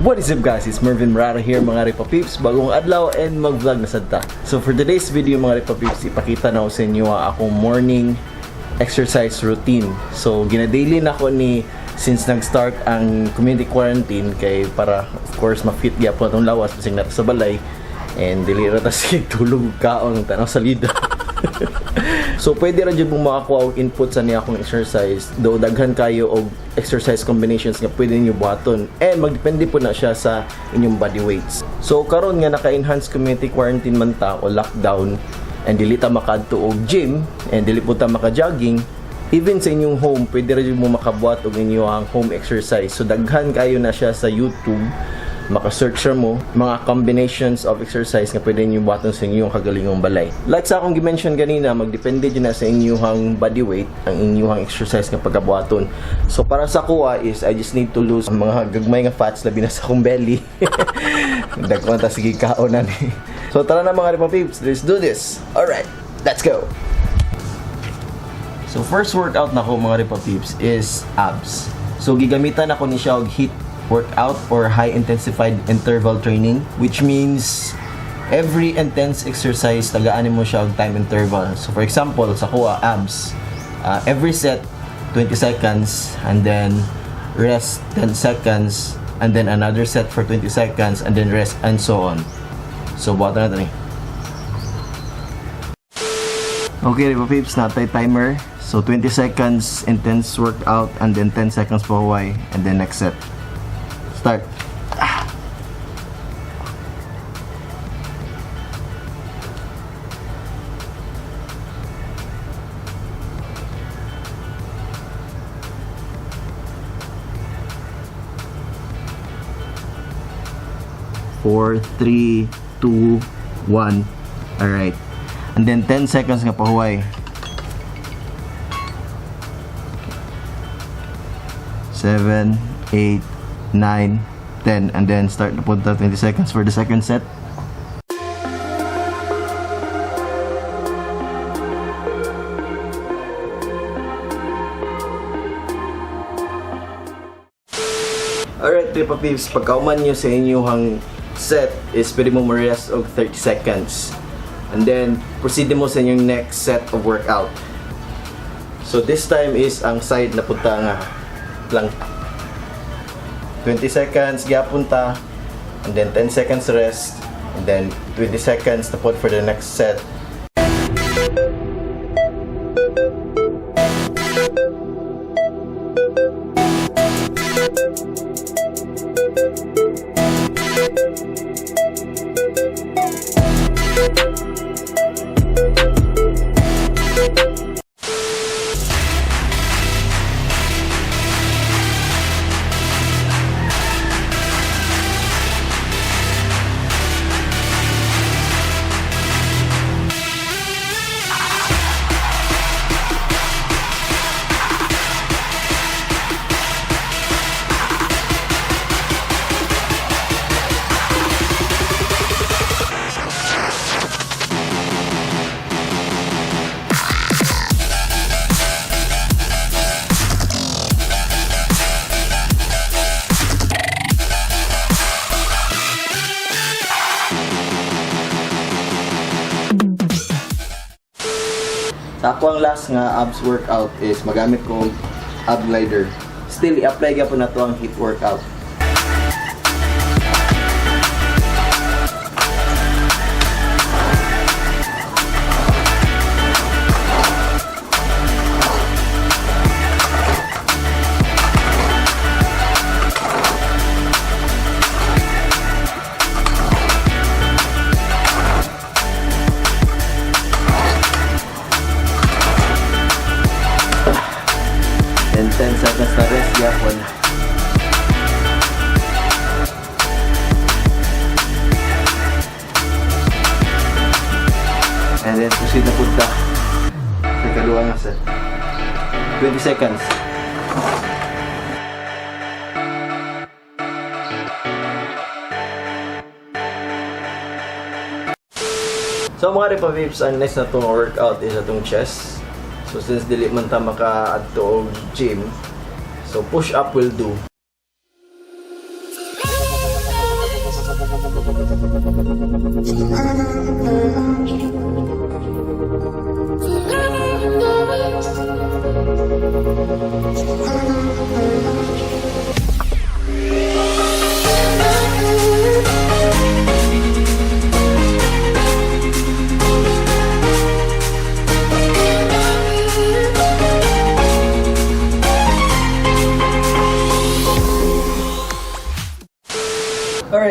What is up, guys? It's Mervin Murata here, mga Ripa Peeps. Bagong adlaw and mag-vlog na sad ta. So for today's video, mga Ripa Peeps, ipakita na ko sa inyo ang akong morning exercise routine. So gina-daily na ko ni since nag-start ang community quarantine kay para of course ma-fit gyapon atong lawas bisag naa ta sa balay and dili ra ta sige tulog, kaon, tanaw sa lida. So pwede ra jud mong makakuha og input sa niya akong exercise. Do daghan kayo og exercise combinations nga pwede ninyo buhaton and magdepende po na siya sa inyong body weights. So karon nga naka-enhance community quarantine man ta o lockdown and dili ta makaadto og gym and dili po ta maka-jogging, even sa inyong home pwede ra jud mo makabuhat og inyong home exercise. So daghan kayo na siya sa YouTube, maka-search ra mo mga combinations of exercise nga pwede niyo buhaton sa inyong kagalingong balay. Like sa akong gi-mention ganina, magdepende jud na sa inyong body weight ang inyong exercise nga pagabuhaton. So para sa kuha is I just need to lose ang mga gagmay nga fats, labi na sa akong belly. Dagko ta sige kaon na ni. So tara na, mga Ripa Peeps, let's do this. Alright, let's go. So first workout nako, mga Ripa Peeps, is abs. So gigamitan ako ni siya og HIIT workout or high intensified interval training, which means every intense exercise tagaan mo siya og time interval. So for example, sa kuha abs, every set 20 seconds and then rest 10 seconds and then another set for 20 seconds and then rest and so on. So buhatan natin eh. Okay, Ripa Peeps, naa tay timer. So 20 seconds intense workout and then 10 seconds pahuway and then next set. Start. Ah. Four, three, two, one. Alright. And then 10 seconds nga pahuway. 7, 8, 9, 10. And then start na punta 20 seconds for the second set. Alright, Tripa Peeps, pagkauman nyo sa inyong set is pwede mo ma-rest og 30 seconds. And then, proceed mo sa inyong next set of workout. So this time is ang side na punta nga lang 20 seconds gyapon ta and then 10 seconds rest and then 20 seconds na pod for the next set. Sa ako ang last nga abs workout is magamit ko og ab glider. Still, i-apply gyapon na to ang HIIT workout. Then 10 seconds na rest gyapon. And then proceed na punta sa kaduha nga set. 20 seconds. So mga Ripa Peeps, ang next na itong workout is atong chest. So since dili man ta maka-adto og gym, so push up will do. Alright,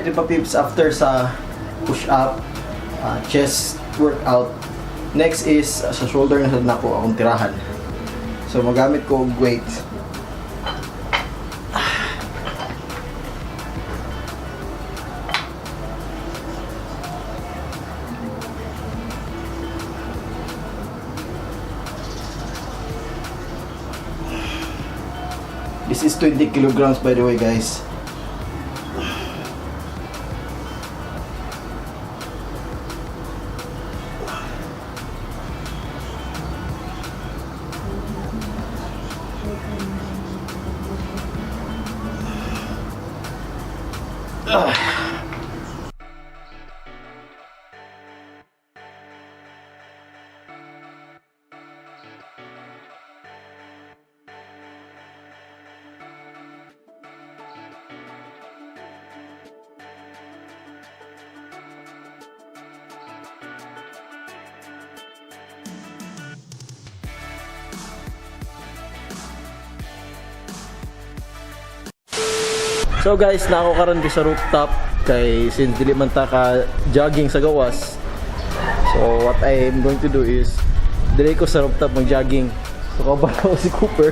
di ba, peeps, after sa push-up, chest workout, next is sa shoulder na sad nako akong tirahan. So magamit ko og weight. This is 20 kilograms, by the way, guys. So guys, na ako karon di sa rooftop kay since dili man ta ka jogging sa gawas. So what I'm going to do is dili ko sa rooftop mag-jogging. So kauban ko si Cooper.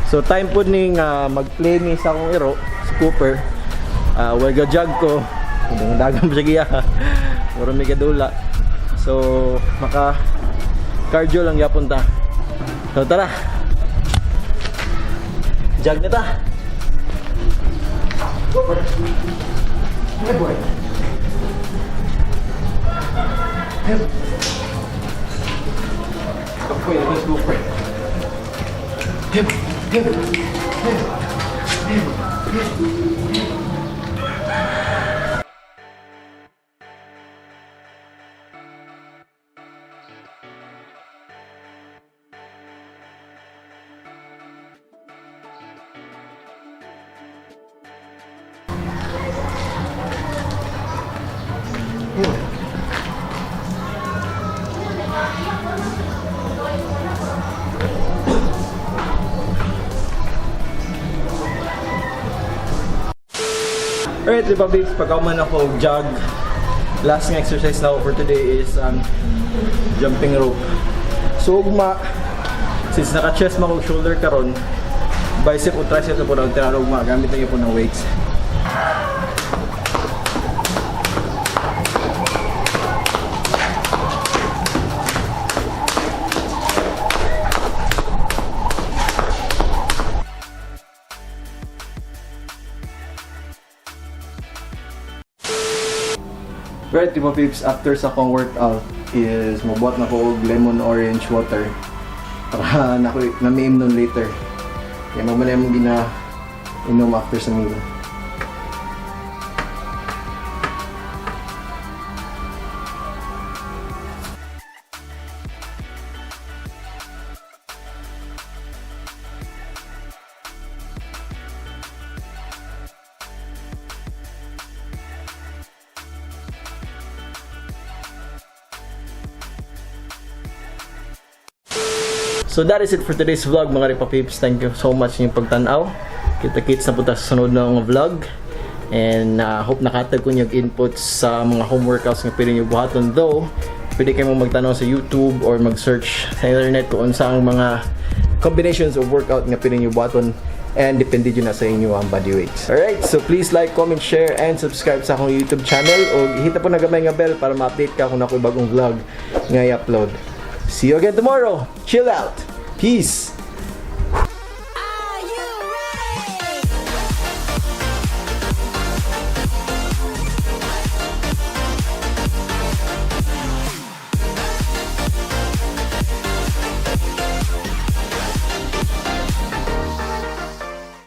So time po ni nga mag-play ni sa akong iro si Cooper. Well, ga-jog ko. Dagan pa siya giya. Mura may gadula. So maka cardio lang gyapon ta. So tara. Jog na ta. Cooper. Hey, boy. Hey. Kapoy na si Cooper. Hey, hey, hey, hey, hey. Alright, di ba, babes, pagka man ako og jog, last nga exercise na ako for today is ang jumping rope. So, ugma, since naka-chest man og shoulder karon, bicep o tricep na po ang tira ugma, gamit na po ng weights. Right, di ba, peeps, after sa akong workout is mabuhat na ko og lemon orange water para nako namiim nun later. Kaya mo man yung gina inom after sa meal. So that is it for today's vlog, mga Ripa Peeps. Thank you so much inyong pagtanaw. Kita-kits na po ta sa sunod na mga vlog. And hope nakatag ko niyo inputs sa mga home workouts nga pwede niyo buhaton. Though, pwede kayo magtanaw sa YouTube or mag-search sa internet kung unsa ang mga combinations of workout nga pwede niyo buhaton and depende jud na sa inyo ang body weights. Alright, so please like, comment, share, and subscribe sa akong YouTube channel o hita po na gamay nga bell para ma-update ka kung ako'y bagong vlog nga i-upload. See you again tomorrow. Chill out. Peace.